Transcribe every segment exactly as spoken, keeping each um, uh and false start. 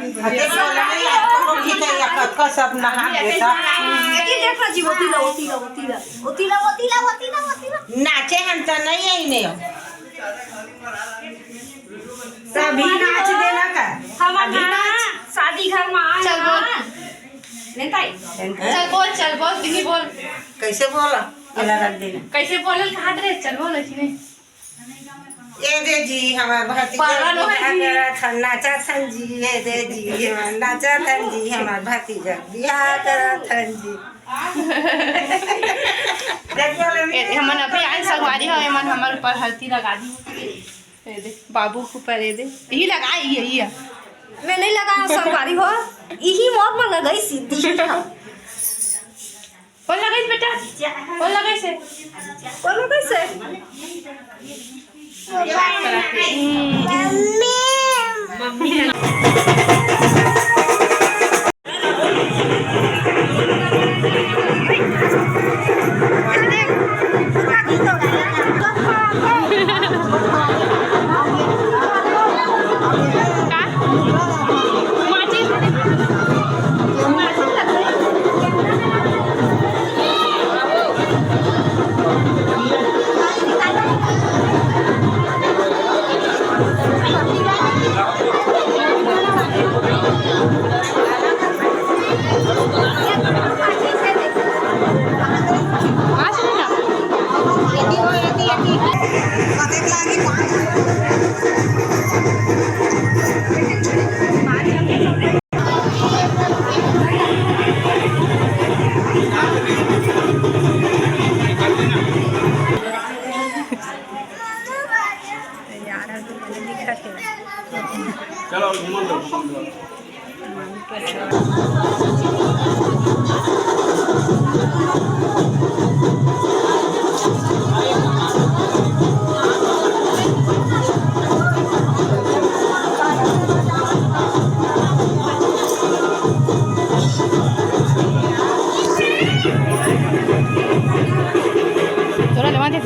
अते सोना नहीं, आज तो ठीक है, या कतका सब नहा के सब। ये देखो जी, ओती ला, ओती ला, ओती ला, ओती ला, ओती ला, ओती ला, ओती ला। नाचे हम तो नहीं आई ने। सभी नाच देना का। हम अभी ना नाच। शादी घर में आए चल बोल। ना। नहीं ताई। चल बोल, चल बोल, दीदी बोल। कैसे बोला? एला रख देना। कैसे बोलल कहा रे? चल बोल, ऐसे नहीं। ए दे जी, हमार भतीजा पागल हो बियाह गई। करत हन, नाचत हन जी, ए दे जी, हमार नाचत हन जी, हमार भतीजा बियाह करत हन जी। देख बोले ए, हमन अभी आए संगवारी हो, एमन हमर ऊपर हल्दी लगा दी। ए दे, बाबू के ऊपर ए दे। यही लगा, ये, ये। मैं नहीं लगाया संगवारी हो, यही मोर मन लगाई सीधी। कौन लगाइस बेटा? कौन लगाइस हे? कौन लगाइस हे? चलो, घूमल जाओ, घूमल जाओ। तोरा लेवा दे।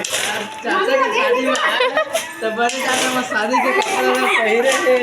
चाचा के शादी में आए, तो बड़े चाचा में शादी के कपड़ा में पहिरे हे।